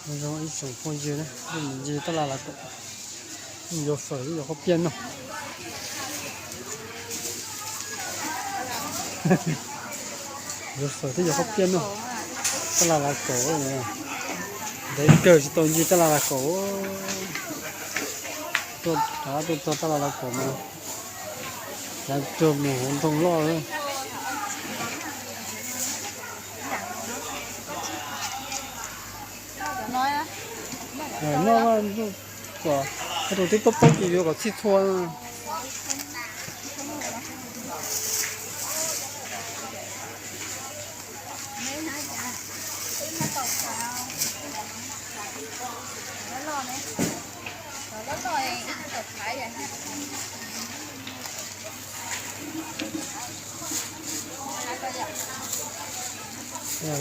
Zoo ib tsoom phooj ywg na, mus ncig tab laj Lav Kaum, yuav fawm thiab yuav qhob piaj noj. Yuav fawm thiab yuav qhob piaj noj. Tab laj Lav Kaum, ntev kawg tsis tau ncig tab laj Lav Kaum. Tuaj rov tuaj txog tab laj Lav Kaum mas lawv tuaj mus hauv nroog loj lawm. Noj, tus twb poob poob ces yuav kom txhij txhua.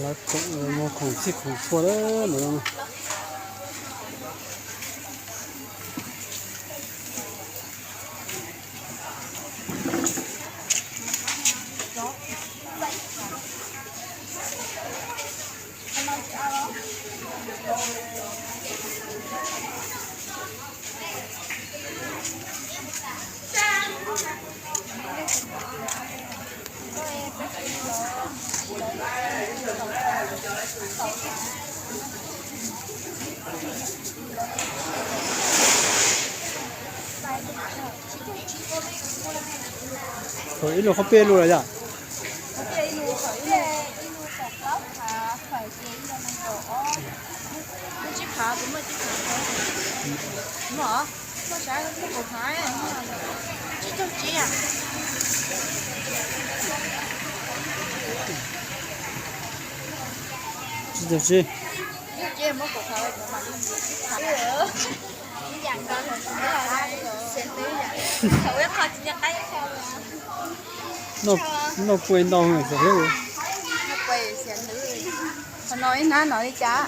Lawv khoom txhij khoom txhua lawm no. Ib lus qhob piaj ib lus los yog? Tsis caug tsib. Noj kuj ntau xwb. Qhov no ib hnab no li cas?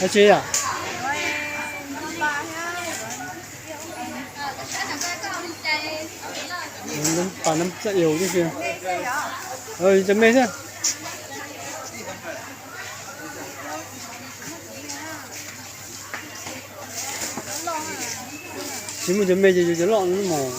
Dab tsi yom? Pas nab txaj iu tib si. Cov me thiab. Tsis muaj cov me ces yuav cov loj no mas.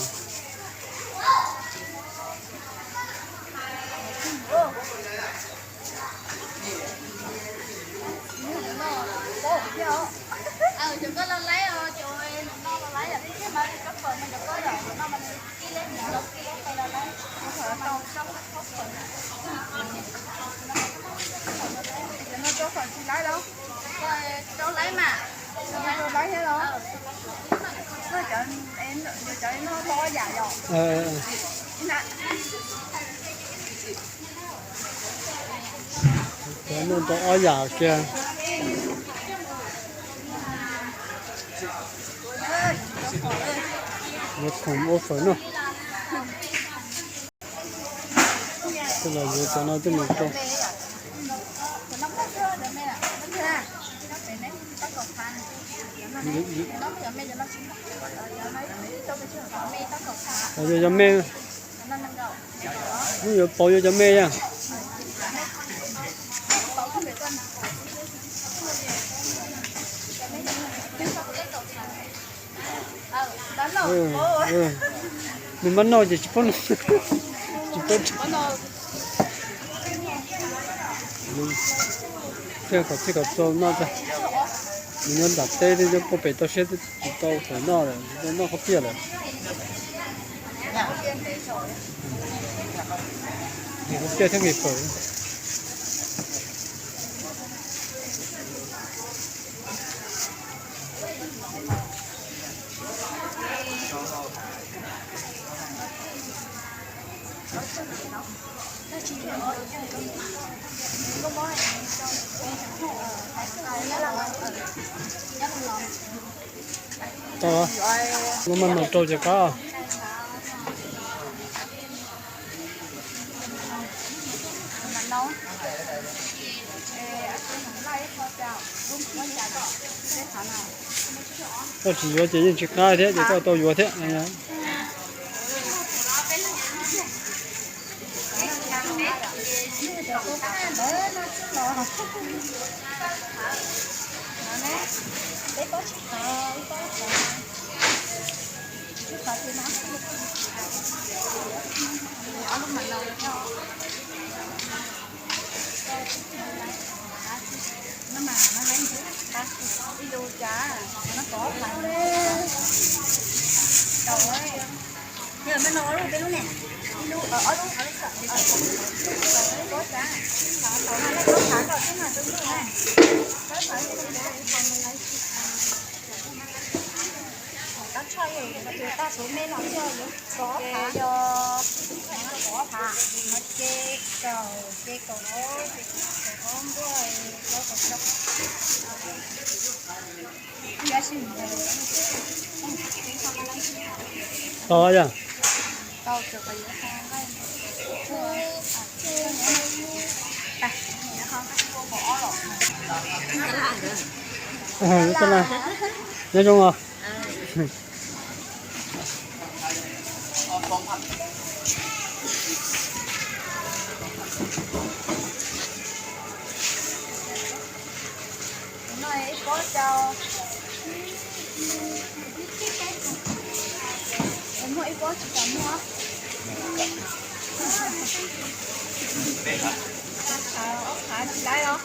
Cov no rau ob yam kiag. Yuav khoom ua fawm noj. Tej los yuav cov no coj mus rau. Yog cov me, yuav pauv yuav cov me yog. Nws mab noj ces tsis paub, tsis paub. Thiaj kom txhij kom txhua noj tag. Nws nyob nram teb thiab nyob puag pem toj siab tsis tau fawm noj lawm, tsis tau noj qhob piaj lawm. Nws qhob piaj thiab nqis fawm. Tau, muab maj mam rau ces qab. Koj tsis yuav ces yeej tsis qab thiab, ces koj tau yuav thiab. Tab tshaj yog yuav tus tag suav me no thiaj yuav kaum ob phav, kaum ob phav, no ce kaum, ce kaum ob, kaum ob npuaj, kaum xya. Tau yog. Nyob zoo os. Muaj ib pob tsis tau muaj. Ob phav tsis laib os.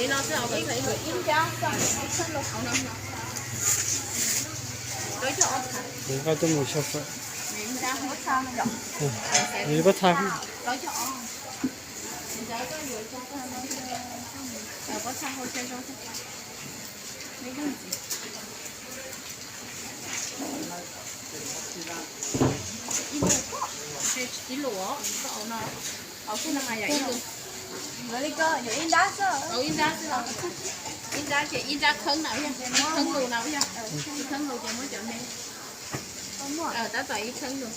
Ib nrab xwb, ib nrab xwb, ib txheeb lus hauv no. Plaub caug ob thav. Nws koj tuaj mus xyaw fawm. Nws koj txhaj. Plaub caug ob. Plaub caug ob. Ib lus, ib lus os, koj au no. Au xwb no mas yog ib lus. Ib nrab xwb, ib nrab ces ib nrab kheeb na yog, kheeb lus na yog, kheeb lus ces muab cov me. Tab tom ib kheeb lus.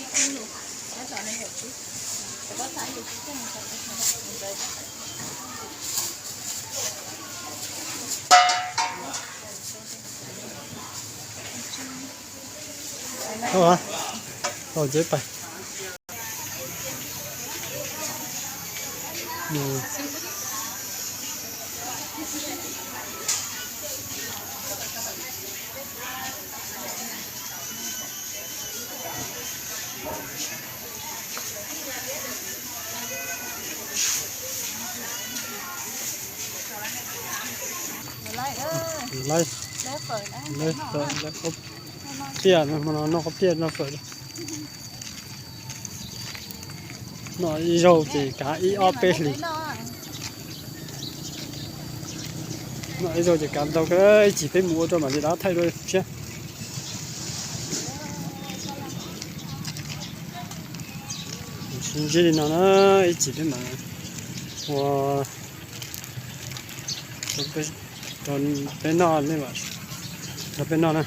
Ib kheeb lus, tab tom ne yom tsis. Tau, tau ces pais. Lawv, lawv, tiaj no, hmo no noj qhob tiaj noj fawm. Noj ib zaug ces kav ib ob peb hlis. Noj ib zaug ces kav ntau kawg, ib chim peb mus ua rau mam li rov thaij dua thiab. Sib ntsib li no na, ib chim peb mam ua rau peb noj, rau peb noj na.